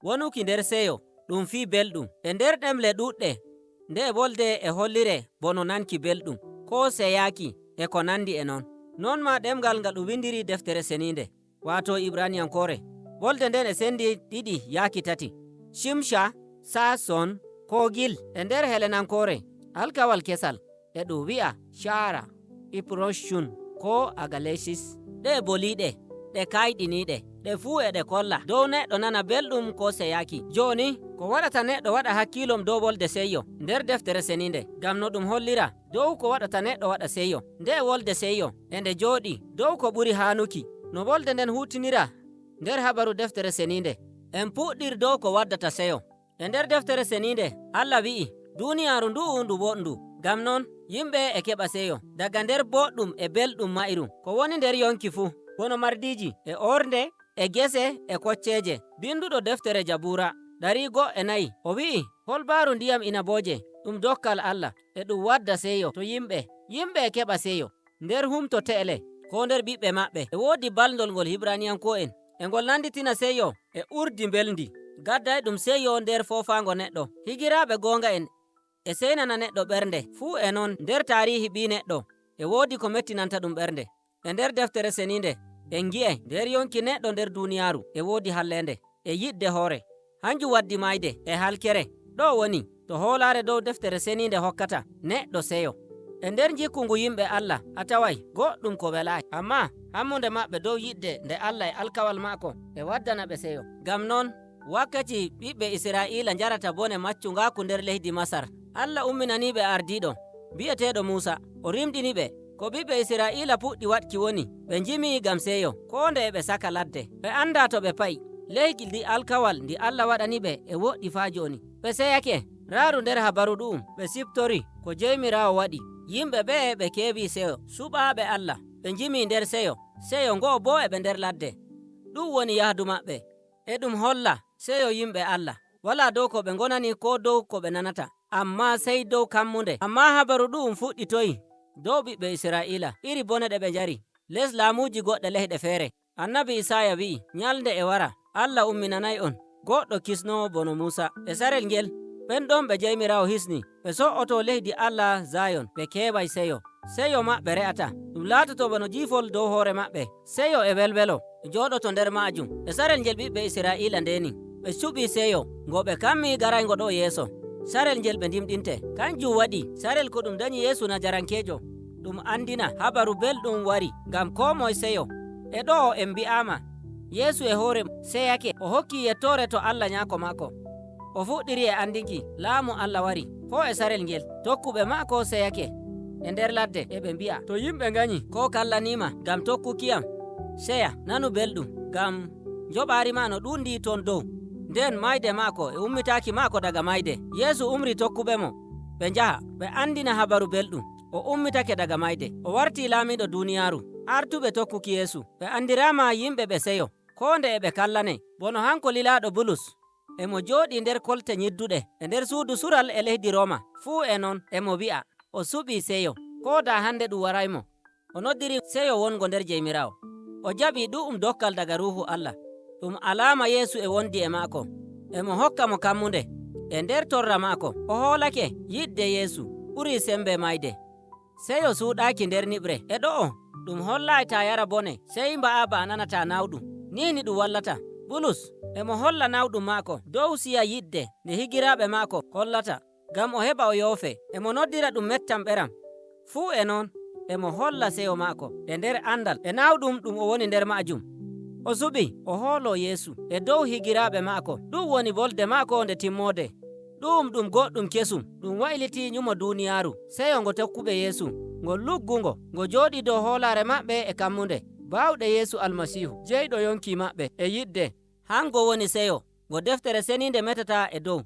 Wonuki nder seyo ɗum fii belɗum. E nder ɗemle ɗuɗɗe nde'e wolde e hollire bono nanki belɗum koo seyaaki e ko nandi e non. Non maa ɗemngal ngal ɗum windiri Deftere Ceniinde, waato Ibraniyankoore. Wolde nden e sendi ɗiɗi yaaki tati. Shimsha, Sason, Kogil. E nder Helenankoore, Alkawal Kesal e ɗum wi'a Shara, Iproshun ko Agalesis. Ɗe'e boliiɗe ɗe kayɗiniiɗe, ɗe fuu e ɗe kolla dow neɗɗo nana belɗum ko seyaaki. Jooni, ko waɗata neɗɗo waɗa hakkilom dow wolde seyyo nder Deftere Ceniinde, ngam no ɗum hollira dow ko waɗata neɗɗo waɗa seyyo. Nde'e wolde seyyo e nde jooɗi dow ko ɓuri haanuki no wolde nden huutinira nder habaru Deftere Ceniinde. En puɗɗir dow ko waddata seyo. E nder Deftere Ceniinde, Allah wi'i duuniyaaru ndu'u ndu woɗndu. Ngam non, yimɓe e keɓa seyo daga nder boɗɗum e belɗum mayru. Ko woni nder yonki fuu, bono mardiiji e ornde e gese e kocceeje. Binduɗo Deftere Jabura ɗari go e nayi, o wi'i kolbaaru ndiyam inabooje ɗum dokkal Allah e ɗum wadda seyo to yimɓe. Yimɓe e keɓa seyo nder humto te'ele ko nder ɓiɓɓe maɓɓe. E woodi balndol ngol Hibraniyanko'en e ngol nanditina seyo e urdi belndi gadday ɗum seyo nder foofaango neɗɗo. Higiraaɓe goonga'en e seynana neɗɗo ɓernde fuu e non nder taarihi ɓii neɗɗo e woodi ko mettinanta ɗum ɓernde. E nder Deftere Ceniinde en ngi'ay nder yonki neɗɗo nder duuniyaaru e woodi hallende e yiɗde hoore. Hanjum waddi mayde e halkere. Ɗo woni to hoolaare dow Deftere Ceniinde hokkata neɗɗo seyo. E nder jikku ngu yimɓe Allah a taway goɗɗum ko welaay, amma hammunde maɓɓe dow yiɗde nde Allah e alkawal maako e waddana ɓe seyo. Ngam non, wakkati ɓiɓɓe Isra'iila njarata bone maccungaaku nder leydi Masar, Allah umminaniɓe ardiiɗo bi'eteeɗo Muusa, o rimɗini ɓe. Ko ɓiɓɓe Isra'iila puɗɗi waɗki woni ɓe njimi ngam seyo, ko nde ɓe saka ladde. Ɓe anda to ɓe pa'i. Leydi ndi alkawal ndi Allah waɗani ɓe e woɗɗi faa joni. Ɓe seyake, raaru nder habaru ɗu'um, ɓe siftori ko Jeymiraawo waɗi. Yimɓe ɓe'e ɓe keewi seyo, suɓaaɓe Allah, ɓe njimi nder seyo, seyo ngo'o bo e ɓe nder ladde. Ɗum woni yahdu maɓɓe. E ɗum holla seyo yimɓe Allah. Wala dow ko ɓe gonani ko dow ko ɓe nanata, amma sey dow kammunde. Amma habaru ɗu'um fuɗɗitoyi dow ɓiɓɓe Isra'iila, iri bone ɗe ɓe njari les laamuuji goɗɗe leyɗe feere. Annabi Isaya wi'i, nyalnde e wara, Allah umminanay on goɗɗo kisnowo bono Musa. E sarel ngel, ɓen ɗon ɓe Jeymiraawo hisni, ɓe so'oto leydi Allah Zayon, ɓe keeway seyo. Seyo maɓɓe re'ata, ɗum laatoto bano jiifol dow hoore maɓɓe. Seyo e welwelo jooɗoto nder maajum. E sarel ngel ɓiɓɓe Isra'iila ndeni, ɓe cuɓi seyo ngo ɓe kammi garaygo ɗo yeeso. Sarel ngel ɓe ndimɗinte. Kanjum waɗi sarel ko ɗum danyi Yeesu Najarankeejo, ɗum andina habaru belɗum wari ngam ko moye seyo. E ɗo en mbi'ama Yeesu e hoore seyake, o hokki yettore to Allah nyaako maako. O fuɗɗiri e andinki laamu Allah wari. Ko e sarel ngel tokkuɓe maako seyake e nder ladde e ɓe mbi'a to yimɓe ganyi ko kallanima ngam tokkukiyam, seya nanu belɗum ngam njoɓaari ma no ɗundi ton dow. Nden mayde maako e ummitaki maako daga mayde, Yeesu umri tokkuɓe mo ɓe njaha ɓe andina habaru belɗum. O ummitake daga mayde, o warti laamiɗo duuniyaaru. Artuɓe tokkuki Yeesu ɓe andirama yimɓe ɓe seyo ko nde e ɓe kallane. Bono hanko lilaaɗo Bulus emo jooɗi nder kolte nyidduɗe e nder suudu sural e leydi Roma. Fuu e non emo wi'a o suɓi seyo, ko da hande ɗum waraymo. O noddiri seyo wongo nder Jeymiraawo. O jaɓi ɗu'um dokkal daga Ruuhu Allah. Ɗum alama Yeesu e wondi e maako. Emo hokka mo kammunde e nder torra maako. O hoolake yidde Yeesu ɓuri sembe mayde. Seyo suuɗaaki nder niɓre. E ɗo'o ɗum hollaay ta yara bone, sey mba'a ba a nanata nawɗum. Ni ɗum wallata. Bulus emo holla nawɗum maako dow siya yidde nde higiraaɓe maako hollata ngam o heɓa o yoofe. Emo noddira ɗum mettam ɓeram. Fuu e non emo holla seyo maako e nder andal e nawɗum ɗum o woni nder maajum. O suɓi o hoolo Yeesu e dow higiraaɓe maako. Ɗum woni wolde maako nde timmode. Ɗum ɗum goɗɗum kesum, ɗum wayliti nyumo duuniyaaru. Seyo ngo tokkuɓe Yeesu, ngo luggungo, ngo jooɗi dow hoolaare maɓɓe e kammunde. Baawɗe Yeesu Almasiihu, jeyɗo yonki maɓɓe e yidde. Hango woni seyo ngo Deftere Seniinde metata e dow.